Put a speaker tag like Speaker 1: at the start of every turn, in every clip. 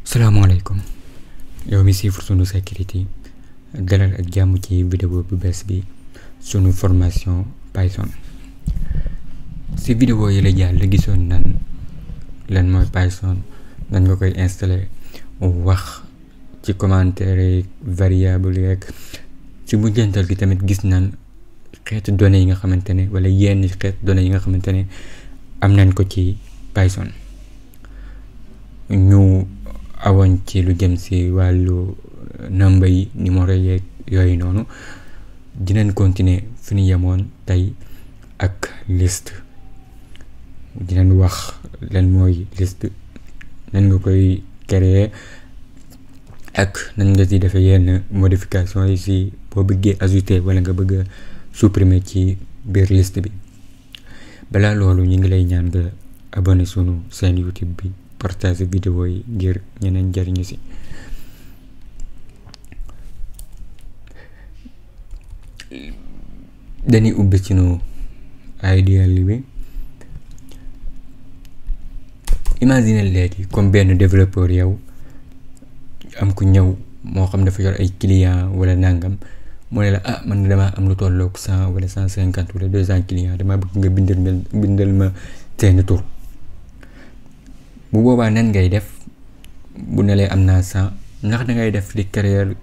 Speaker 1: salaamaaleykum yow mi siifur sunu sécurité dalal ak jàmm ci vidéo bu bees bi sunu formation Python. si vidéo yi la jàll gisoon nan lan mooy Python nan nga koy installer wax ci commentaire variable yeeg ci mujjantal gi tamit gis nan xeetu données yi nga xamante ne wala yenn xeetu données yi nga xamante ne am nañ ko ci Python. ñu awoon ci lu jëm si wàllu number yi numéro yeeg yooyu noonu dinañ continuer fi ñu yemoon tey ak liste. dinañ wax lan mooy liste, nan nga koy créer ak nan nga ci defee yenn modification yi si boo bëggee ajouter wala nga bëgg a supprimer ci biir liste bi. balaa loolu ñu ngi lay ñaan nga abonné sunu chaîne YouTube bi, partage vidéo yi ngir ñeneen jariñu si. dañuy ubbi ci nu ideal bi. imagine léegi comme benn développeur yow am ku ñëw moo xam dafa yor ay client wala nangam mu ne la man dama am lu tolloog 100 wala 150 wala 200 clients dama bëgg nga bindal ma seen tur. bu boobaa nan ngay def bu ne lee am naa 100 ndax da ngay def di créer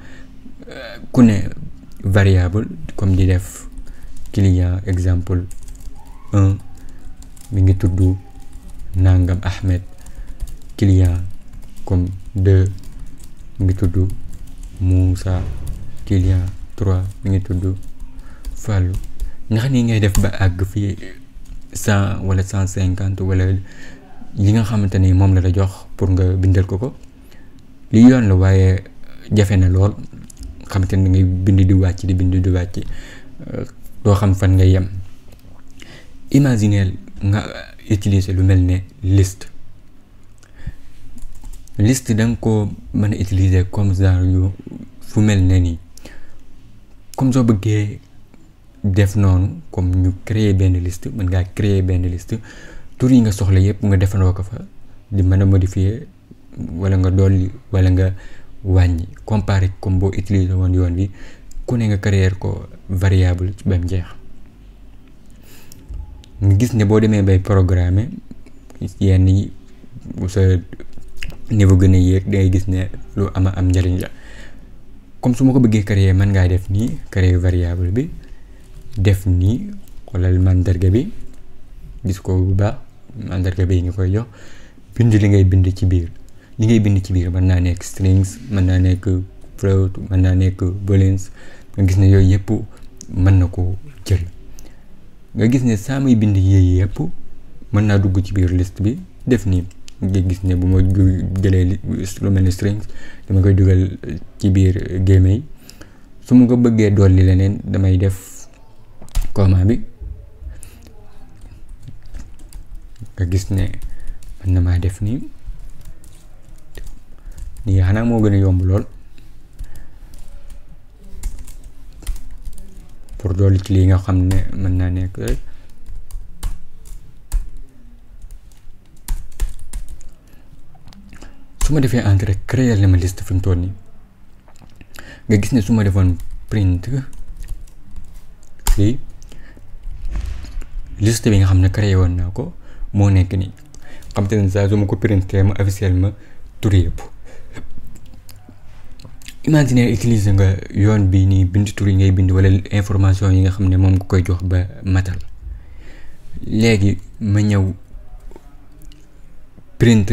Speaker 1: ku ne variable comme di def client exemple 1 mi ngi tudd nangam Ahmed, client comme 2 mi ngi tudd Moussa, client 3 mi ngi tudd Fallou. ndax ni ngay def ba àgg fii 100 wala 150 wala yi nga xamante ni moom la jox pour nga bindal ko li yoon la waaye jafe na lool. xamante ni ngay bind di wàcc di bind di wàcc doo xam fan ngay yem. imaginer nga utiliser lu mel ne liste danga ko mën a utiliser comme genre yu fu mel ne nii comme soo bëggee def noonu comme ñu créer benn liste mën ngaa créer benn liste tur yi nga soxla yëpp nga defandoo ko fa di mën a modifier wala nga dolli wala nga wàññi comparer comme boo utiliser woon yoon bi ku ne nga créer ko variable ci bam jeex. nga gis ne boo demee bay programmer yenn yi sa niveau gën a yéeg dangay gis ne lu am njëriñ la. comme su ma ko bëggee créer mën ngaa def nii créer variable bi def nii xoolal mandarga bi gis ko bu baax mandarga bi nga koy jox bind li ngay bind ci biir. li ngay bind ci biir mën naa nekk strings, mën naa nekk float, mën naa nekk booleans. nga gis ne yooyu yëpp mën na ko jël. nga gis ne saa muy bind yii yëpp mën naa dugg ci biir liste bi def nii. nga gis ne bu ma jëlee lu mel ni strings dama koy dugal ci biir gémé. su ma ko bëggee dolli leneen damay def comma bi. nga gis ne mën na maa def nii xanaa moo gën a yomb lool pour dolli ci lii nga xam ne mën naa nekk rek. su ma defee entrée créer na ma liste fi mu toll nii nga gis ne su ma defoon print fii liste bi nga xam ne créé woon naa ko moo nekk nii. xam te ne saa su ma ko printé ma officiellement tur yëpp. imaginer utiliser nga yoon bi nii bind tur yi ngay bind wala information yi nga xam ne moom nga koy jox ba matal. léegi ma ñëw print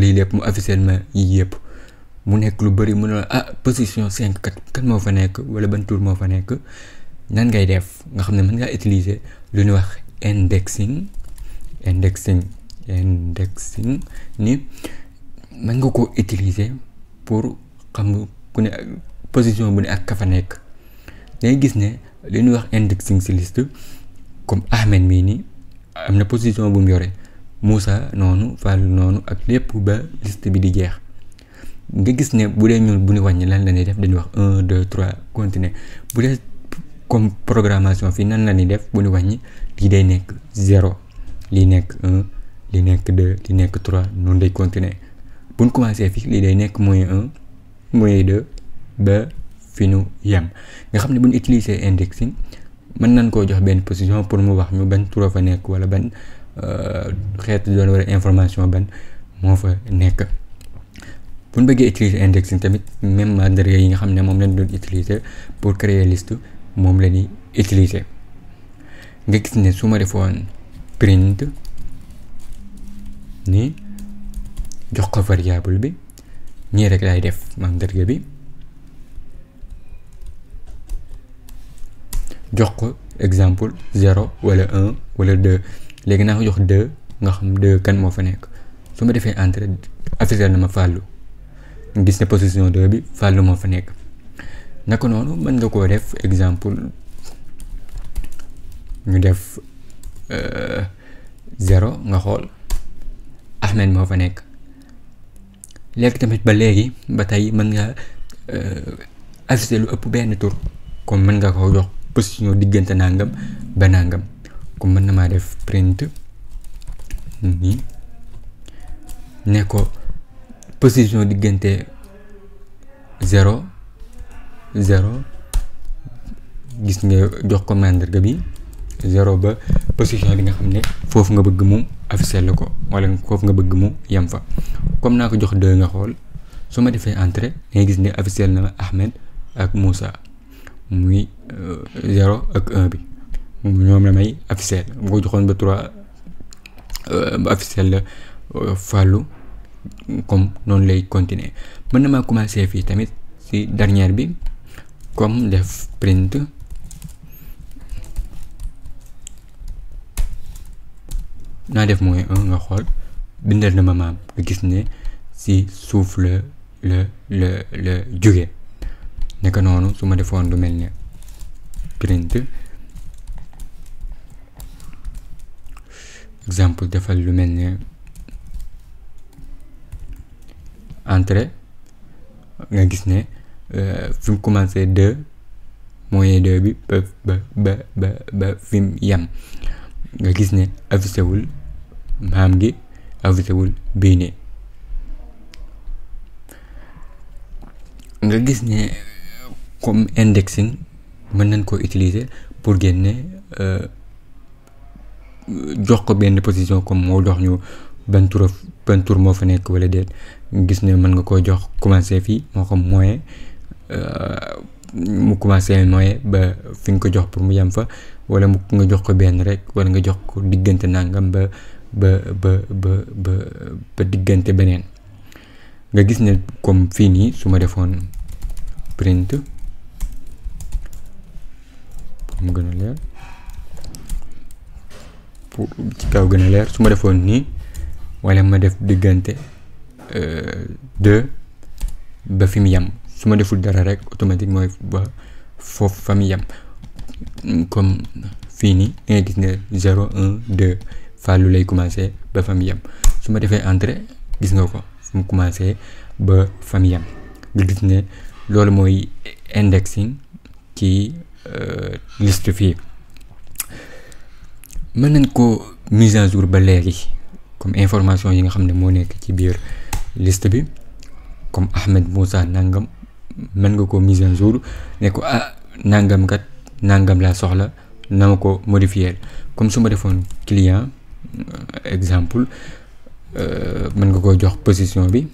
Speaker 1: lii lépp mu officiellement yii yëpp mu nekk lu bari mu ne position 5 kan moo fa nekk wala ban tur moo fa nekk. nan ngay def nga xam ne mën ngaa utiliser lu ñuy wax indexing ni mën nga ko utiliser pour xam ku ne position bu ne ak ka fa nekk. dangay gis ne li ñuy wax indexing si liste comme Ahmed mii nii am na position bu mu yore, Moussa noonu, Fall noonu ak lépp ba liste bi di jeex. nga gis ne bu dee ñun bu ñu wàññi lan la ñuy def dañuy wax 1 2 3 continuer. bu dee comme programmation fii nan la ñuy def bu ñu wàññi lii day nekk 0 lii nekk 1 lii nekk 2 lii nekk 3 noonu day continuer buñ commencé fii lii day nekk -1 -2 ba fi nu yem nga xam ne buñ utiliser indexing mën nañ koo jox benn position pour mu wax ñu ban tur fa nekk wala ban xeetu doon wala information ban moo fa nekk. buñ bëggee utiliser indexing tamit même mandarga yi nga xam ne moom lañ doon utiliser pour créer liste moom la ñuy utiliser nga gis ne su ma defoon print ni jox ko variable bi ñii rek laay def mandarga bi jox ko exemple 0 wala 1 wala 2 léegi naa ko jox 2 nga xam 2 kan moo fa nekk su ma defee entrée affiché na ma Fallou gis ne position 2 bi Fallou moo fa nekk. naka noonu mën nga koo def exemple ñu def 0 nga xool Ahmed moo fa nekk. léegi tamit ba tey mën nga affiché lu ëpp benn tur comme mën nga ko jox position diggante nangam ba nangam comme mën na maa def print nii ne ko position diggante 0 0 gis nga jox ko mandarga bi 0 ba position bi nga xam ne foofu nga bëgg mu affiché la ko wala foofu nga bëgg mu yem fa comme naa ko jox 2 nga xool su ma defee entrée ngay gis ne affiché na Ahmed ak Moussa muy 0 ak 1 bi ñoom la may affiché bu ko joxoon ba 3 ba affiché la Fallou comme noonu lay continuer. mën na maa commencer fii tamit ci dernière bi comme def print naa def -1 nga xool bindal na ma maam nga gis ne ci suuf la jóge naka noonu su ma defoon lu mel ne print exemple defal lu mel ne entrée nga gis ne fi mu commencé 2 -2 bi ba fi mu yem nga gis ne affiché wul maam gi affiché wul bii ne nga gis ne comme indexing mën nañ koo utiliser pour génne jox ko benn position comme moo jox ñu ban tur moo fa nekk wala déet gis ne mën nga koo jox commencé fii moo xam moyen mu commencé moyen ba fi nga ko jox pour mu yem fa wala mu nga jox ko benn rek wala nga jox ko diggante nangam ba diggante beneen nga gis ne comme fii nii su ma defoon print pour mu gën a leer pour ci kaw gën a leer su ma defoon nii wala ma def diggante 2 ba fi mu yem su ma deful dara rek automatique mooy ba foofu fa mu yem comme fii nii ngay gis ne 0 1 2 Fallou lay commencé ba fa mu yem su ma defee entrée gis nga ko fu mu commencé ba fa mu yem nga gis ne loolu mooy indexing ci liste fii. mën nañ ko mise à jour ba léegi comme information yi nga xam ne moo nekk ci biir liste bi comme Ahmed Moussa nangam mën nga ko mise à jour ne ko nangam kat nangam laa soxla na ma ko modifier comme su ma defoon client exemple mën nga ko jox position bi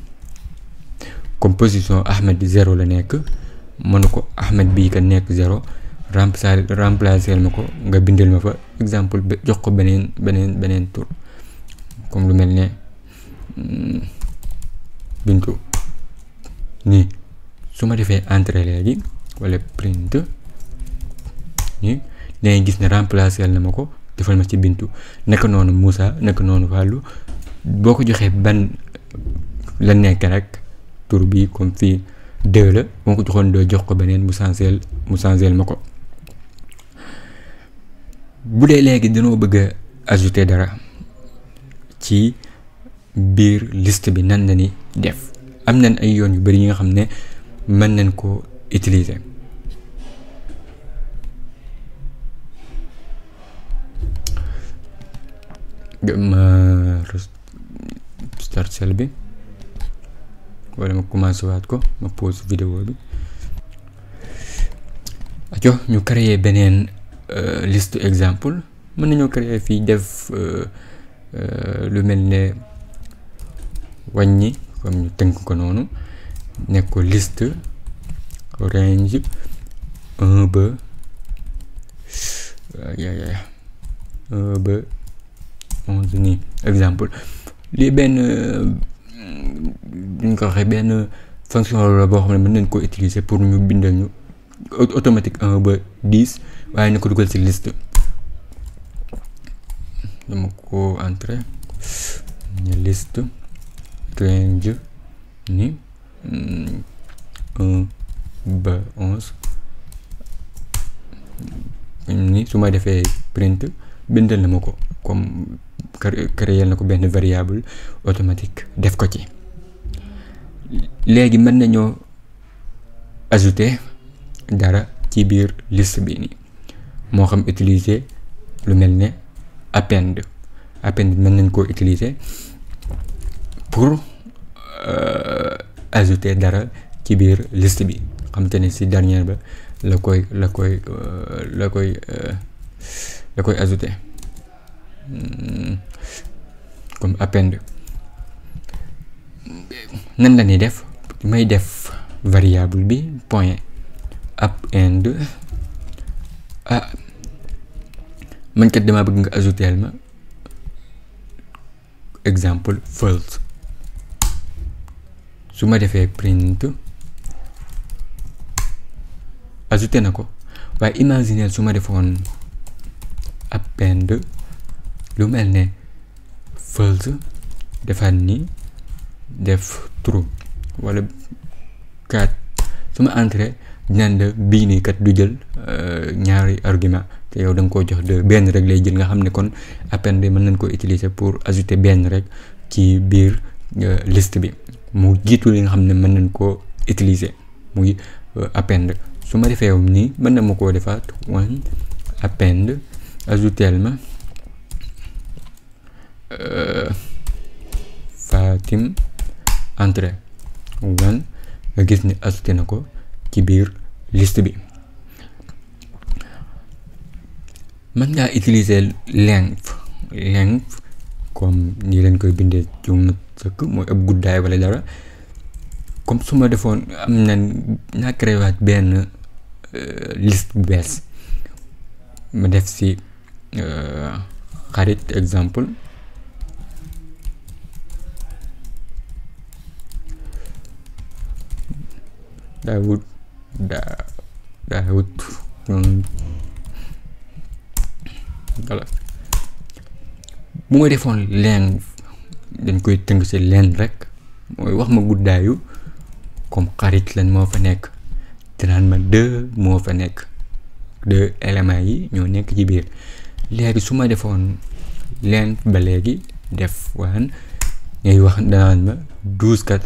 Speaker 1: comme position Ahmed 0 la nekk mën na ko Ahmed bii ka nekk 0 remplacer ma ko nga bindal ma fa exemple jox ko beneen tur comme lu mel ne Bintu nii su ma defee entrée léegi wala print nii dangay gis ne remplacer na ma ko defal ma ci Bintu naka noonu Moussa naka noonu Fallou boo ko joxee ban la nekk rek tur bi comme fii 2 la boo ko joxoon 2 jox ko beneen mu changer ma ko. bu dee léegi dañoo bëgg a ajouter dara ci biir liste bi nan la ni def am nañ ay yoon yu bari yi nga xam ne mën nañ ko utiliser. ma start cell bi wala ma commencé waat ko ma pause vidéo bi. aco ñu créer beneen liste exemple. mën nañoo créer fii def lu mel ne wàññi comme ñu tënk ko noonu nekk ko liste range 1 ba 11 nii exemple. lii benn duñ ko waxee benn fonction la boo xam ne mën nañ ko utiliser pour ñu bindal ñu automatique 1 ba 10 waaye na ko dugal ci liste. dama ko entrer liste range ni 1 ba 11 ni su ma defee print bindal na ma ko comme créer na ko benn variable automatique def ko ci. léegi mën nañoo ajouter dara ci biir liste bi nii moo xam utiliser lu mel ne append mën nañ koo utiliser pour ajouter dara ci biir liste bi xam te ne si dernière ba la koy ajouter comme append. nan la ñuy def may def variable bi point append man kat dama bëgg nga ajouter ma exemple false. su ma defee print ajouter na ko waaye imaginer su ma defoon append lu mel ne false defaat ni def true wala 4 su ma entrer dinaan la bii nii kat du jël ñaari argument te yow da nga koo jox benn rek lay jël nga xam ne kon append mën nañ ko utiliser pour ajouter benn rek ci biir liste bi mu jiitu li nga xam ne mën nañ koo utiliser muy append. su ma defee nii mën na ma koo defaat one append ajouter ma Fatim entrée one nga gis ni ajouté na ko ci biir liste bi. mën ngaa utiliser length comme nii lañ koy bindee ci mat sëkk mooy ab guddaay wala dara. comme su ma defoon am na naa créé waat benn liste bu bees ma def si xarit exemple Daawud voilà. bu ma defoon leen dañ koy tënk ci leen rek mooy wax ma guddaayu comme xarit lan moo fa nekk danaan ma 2 moo fa nekk 2 éléments yi ñoo nekk ci biir. léegi su ma defoon leen ba léegi def waan ngay wax danaan ma 12 kat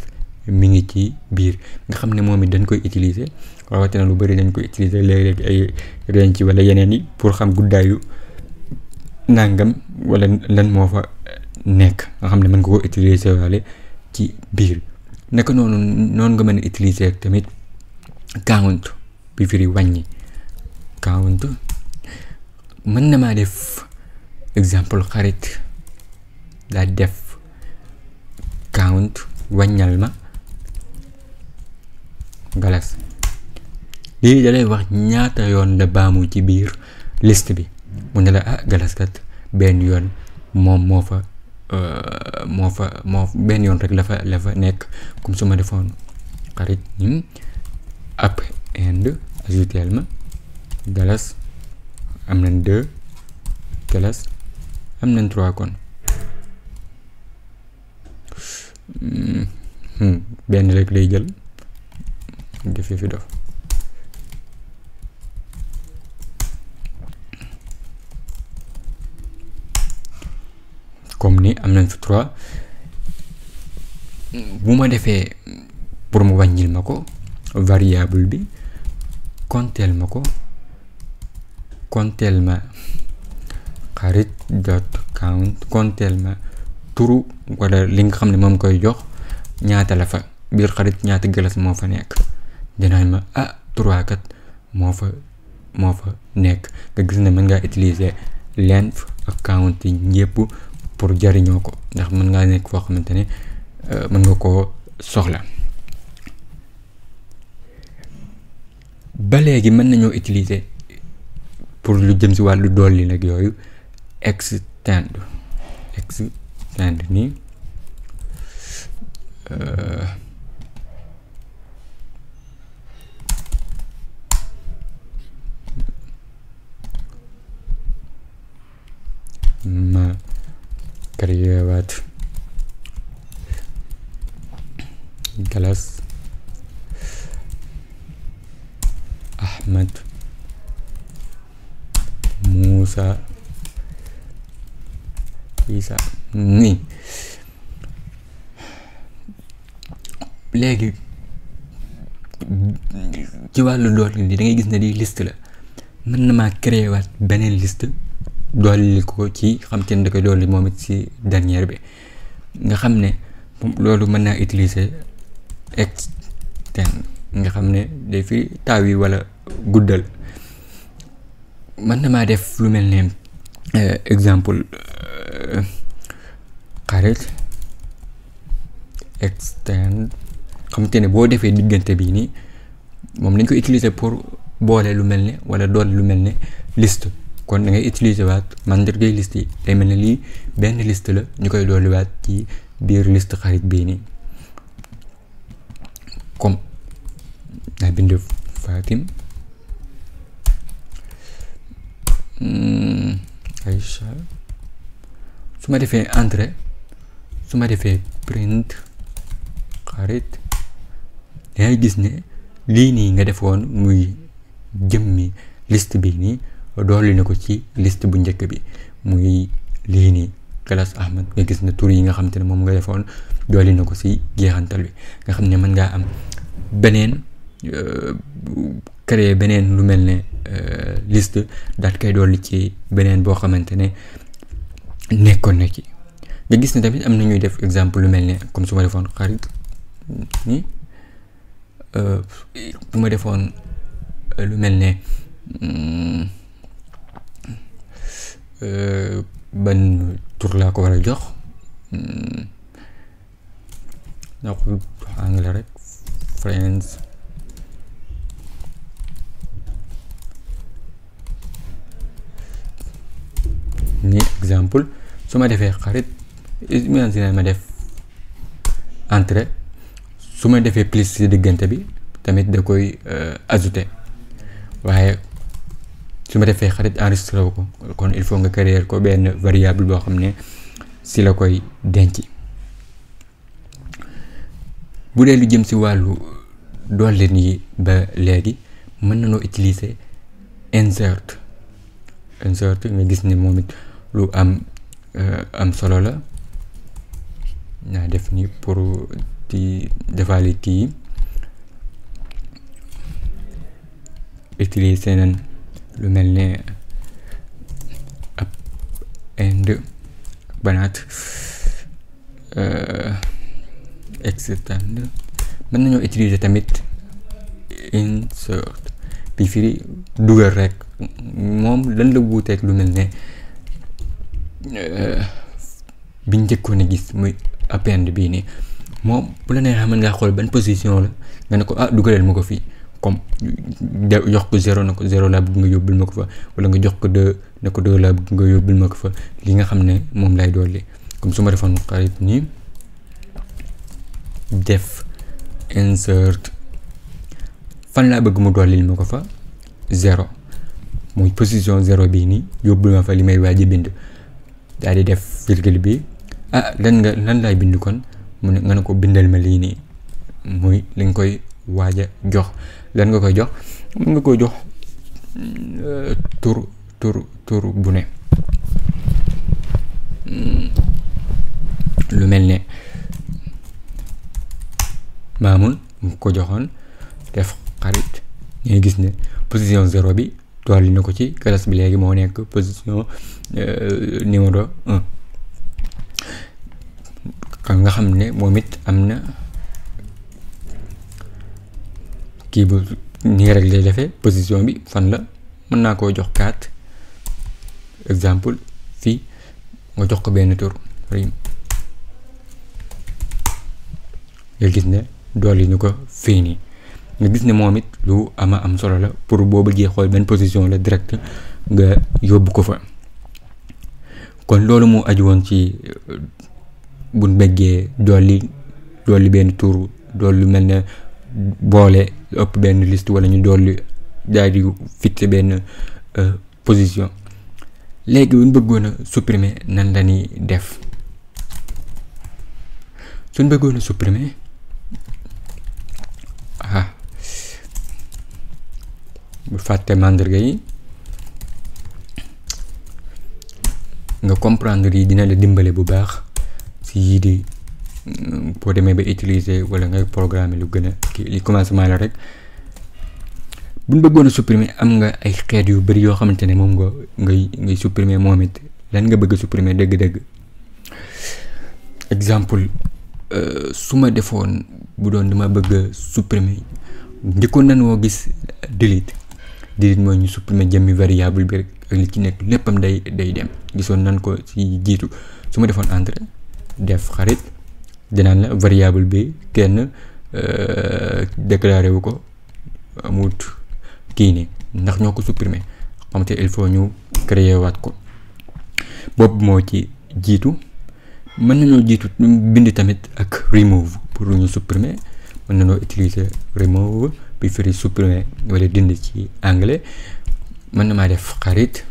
Speaker 1: mi ngi ci biir nga xam ne moom it dañ koy utiliser rawatina lu bari dañ koy utiliser léeg-léeg ay range wala yeneen yi pour xam guddaayu nangam wala lan moo fa nekk nga xam ne mën nga ko utiliser waale ci biir. naka noonu nga mën a utiliser tamit count bi firi wàññi. count mën na maa def exemple xarit daa def count wàññal ma galas. lii da lay wax ñaata yoon la baamu ci biir liste bi mu ne la galas kat benn yoon moom moo fa benn yoon rek la fa nekk. comme su ma defoon xarit ni append ajouter ma galas am nañ 2 galas am nañ 3 kon benn rek lay jël def fi dof. comme ni am nañ fi 3 bu ma defee pour mu wàññil ma ko variable bi konteel ma xarit dot count konteel ma turu wala li nga xam ne moom koy jox ñaata la fa biir xarit ñaata glace moo fa nekk dinaan ma 3 kat moo fa nekk. nga gis ne mën ngaa utiliser length ak counting yëpp pour jariñoo ko ndax mën ngaa nekk foo xamante ne mën nga koo soxla. ba léegi mën nañoo utiliser pour lu jëm si wàllu dolli nag yooyu extend nii ma créé waat glace Ahmed Moussa Isa nii léegi ci wàllu dolli li da ngay gis ne di liste la mën na maa créé waat beneen liste dolli ko ci xam te ne da koy dolli moom it si dernière bi nga xam ne loolu mën naa utiliser extend nga xam ne day fi taaw yi wala guddal. mën na maa def lu mel ne exemple xarit extend xam te ne boo defee diggante bii nii moom dañ ko utiliser pour boole lu mel ne wala dolli lu mel ne liste. kon da ngay utiliser waat mandargay liste yi day mel ne lii benn liste la ñu koy dolli waat ci biir liste xarit bii nii comme naa bind Fatim Aïcha su ma defee entrée su ma defee print xarit dangay gis ne lii nii nga defoon muy jëmmi liste bi nii dolli na ko ci liste bu njëkk bi muy lii nii glace Ahmed nga gis ne tur yi nga xam te ne moom nga defoon dolli na ko ci jeexantal bi nga xam ne mën ngaa am beneen créer beneen lu mel ne liste daal koy dolli ci beneen boo xamante ne nekkoon na ci. nga gis ne tamit am na ñuy def exemple lu mel ne comme su ma defoon xarit ni su ma defoon lu mel ne ban tur laa ko war a jox naa ko jox anglais rek friends ni exemple su ma defee xarit imagine ma def entrée su ma defee plus ci diggante bi tamit da koy ajouter waaye su ma defee xarit enregistré ko kon il faut nga créer ko benn variable boo xam ne si la koy denc. bu dee lu jëm si wàllu dolli yi ba léegi mën nañoo utiliser insert nga gis ne moom it lu am solo la. naa def ni pour di defaale kii utiliser nañ lu mel ne ab end banaat extend mën nañoo utiliser tamit insert bi firi dugal rek moom lan la wuuteeg lu mel ne biñ njëkkoon a gis muy append bii nii moom bu la neexee mën ngaa xool ban position la nga ne ko dugaleel ma ko fii comme jox ko 0 na ko 0 laa bëgg nga yóbbul ma ko fa wala nga jox ko 2 ne ko 2 laa bëgg nga yóbbul ma ko fa li nga xam ne moom lay dolli comme su ma defoon xarit nii def insert fan laa bëgg mu dollil ma ko fa 0 muy position 0 bii nii yóbbul ma fa li may waaj a bind daal di def virgule bi lan laay bind kon mu ne nga ne ko bindal ma lii nii muy li nga koy waaj a jox lan nga koy jox mën nga koy jox tur bu ne lu mel ne Maamun mu ko joxoon def xarit ngay gis ne position 0 bi dolli na ko ci classe bi léegi moo nekk position numéro 1 nga xam ne moom it am na kii bu nii rek lay defee position bi fan la mën naa koo jox 4 exemple fii nga jox ko benn tur rim nga gis ne dolli ñu ko fii nii nga gis ne moom it lu am solo la pour boo bëggee xool benn position la direct nga yóbbu ko fa. kon loolu moo aju woon ci buñ bëggee dolli benn tur dolli mel ne boole ëpp benn liste wala ñu dolli daal di fixer benn position. léegi buñ bëggoon a supprimer nan la ñuy def suñ bëggoon a supprimer bu fàtte mandarga yi nga comprendre yi dina la dimbale bu baax si yii di boo demee ba utiliser wala ngay programmer lu gën a li commencement la rek. buñ bëggoon a supprimer am nga ay xeet yu bari yoo xamante ne moom ngay supprimer moom it lan nga bëgg a supprimer dëgg-dëgg. exemple su ma defoon bu doon dama bëgg a supprimer njëkkoon nan woo gis delete mooy ñu supprimer jëmmi variable bi rek ak li ci nekk léppam day dem gisoon nan ko ci jiitu. su ma defoon entrée def xarit dinaan la variable bi kenn déclaré wu ko amut kii nii ndax ñoo ko supprimer xam te il faut ñu créer waat ko boobu moo ci jiitu. mën nañoo jiitu bind tamit ak remove pour ñu supprimer mën nañoo utiliser remove bi firi supprimer wala dindi ci anglais. mën na maa def xarit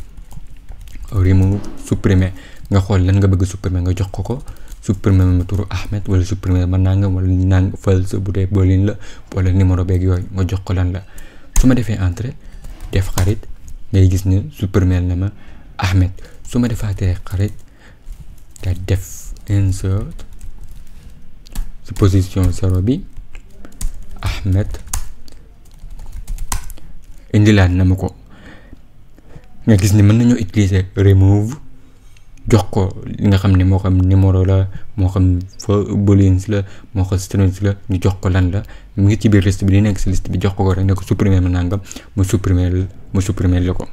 Speaker 1: remove supprimer nga xool lan nga bëgg supprimer nga jox ko supprimer ma turu Ahmed wala supprimer ma nangam wala nang false bu dee boolin la wala numéro beeg yooyu nga jox ko lan la. su ma defee entrée def xarit ngay gis ne supprimer na ma Ahmed. su ma defaatee xarit da def insert ci position 0 bi Ahmed indilaat na ma ko. nga gis ne mën nañoo utiliser remove jox ko li nga xam ne moo xam numéro la moo xam fa booleans la moo xam strings la ñu jox ko lan la mu ngi ci biir liste bi di nekk si liste bi jox ko rek ne ko supprimer ma nangam mu supprimer la ko.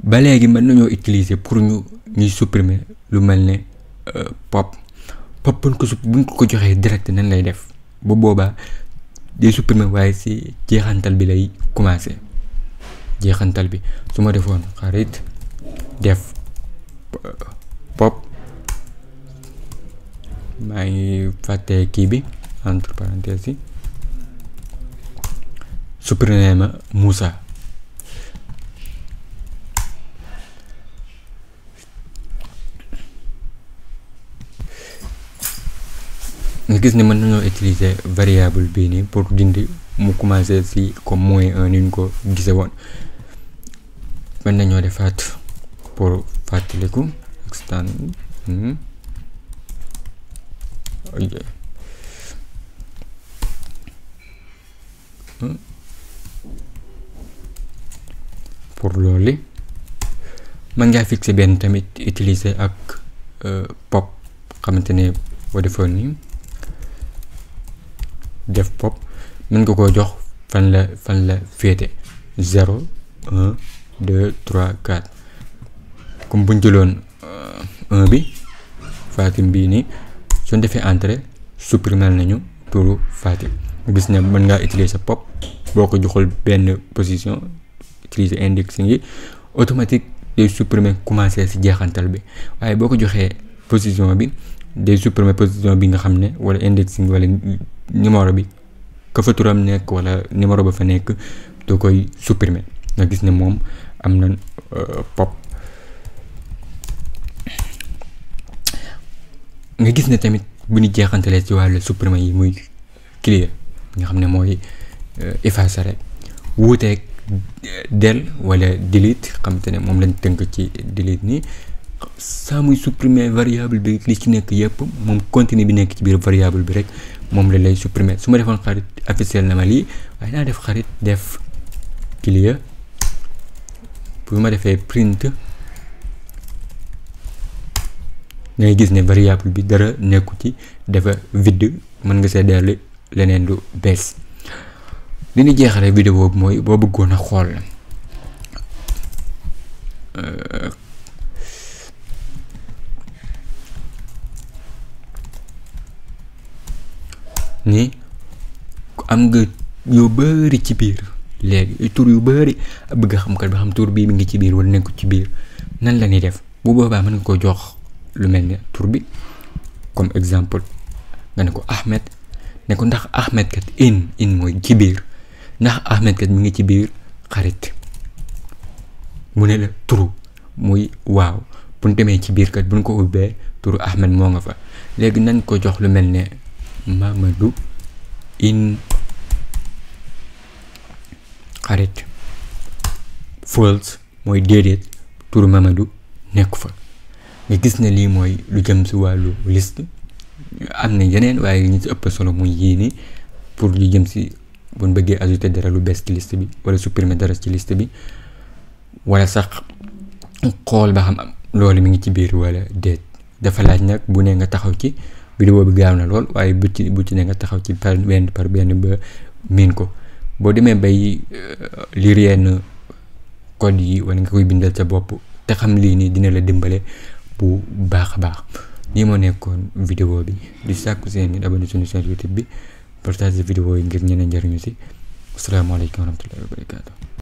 Speaker 1: ba léegi mën nañoo utiliser pour ñuy supprimer lu mel ne pop buñ ko joxee direct nan lay def bu boobaa day supprimer waaye si jeexantal bi lay commencer. jeexantal bi su ma defoon xarit def pop maa ngi fàtte kii bi entre parenthèses yi supprimer ma Moussa. nga gis ne mën nañoo utiliser variable bii nii pour dindi mu commencer si comme -1 ni ñu ko gise woon. mën nañoo defaat pour fàttaliku extend pour loolu mën ngaa fixer benn tamit utiliser ak pop xamante ne boo defoon nii def pop mën nga koo jox fan la féete 0 1 2 3 4 comme buñ jëloon 1 bi Fatim bii nii suñ defee entrée supprimer nañu turu Fatim. gis ne mën ngaa utiliser pop boo ko joxul benn position utiliser indexing yi automatique day supprimer commencer ci jeexantal bi waaye boo ko joxee position bi day supprimer position bi nga xam ne wala indexing wala numéro bi ka fa turam nekk wala numéro ba fa nekk doo koy supprimer. nga gis ne moom am na pop. nga gis ne tamit bu ñu jeexantalee ci wàllu supprimer yi muy clear nga xam ne mooy effacer rek wuuteeg del wala delete xam te ne moom lañ tënk ci delete nii saa muy supprimer variable bi li ci nekk yëpp moom contenu bi nekk ci biir variable bi rek moom la lay supprimer. su ma defoon xarit affiché na ma lii waaye naa def xarit def clear bu ma defee print ngay gis ne variable bi dara nekku ci dafa vide mën nga see dellu leneen lu bees. li ñu jeexale vidéo bi mooy boo bëggoon a xool ni am nga yu bari ci biir léegi tur yu bari bëgg xam kat ba xam tur bii mi ngi ci biir wala nekku ci biir nan la ñuy def bu boobaa mën nga ko jox lu mel ne tur bi comme exemple nga ne ko Ahmed ne ko ndax Ahmed kat in mooy ci biir ndax Ahmed kat mi ngi ci biir xarit mu ne la turu muy waaw bu ñu demee ci biir kat bu ñu ko ubbee turu Ahmed moo nga fa léegi nañ ko jox lu mel ne Mamadou in xarit false mooy déedéet turu Mamadou nekk fa nga gis ne lii mooy lu jëm si wàllu liste am na yeneen waaye ñu ci ëpp solo muy yii nii pour lu jëm si buñ bëggee ajouter dara lu bees ci liste bi wala supprimer dara ci liste bi wala sax xool ba xam loolu mi ngi ci biir wala déet dafa laaj nag bu ne nga taxaw ci vidéo bi gaaw na lool waaye bu ci ne nga taxaw ci par benn ba miin ko boo demee bay lire yenn code yi wala nga koy bindal sa bopp te xam lii nii dina la dimbale bu baax a baax lii moo nekkoon vidéo bi di sàkku seen nit abonné suñu chaîne YouTube bi partage vidéo yi ngir ñeneen njëriñu si asalaamaaleykum wa rahmatullahi wa barakatuh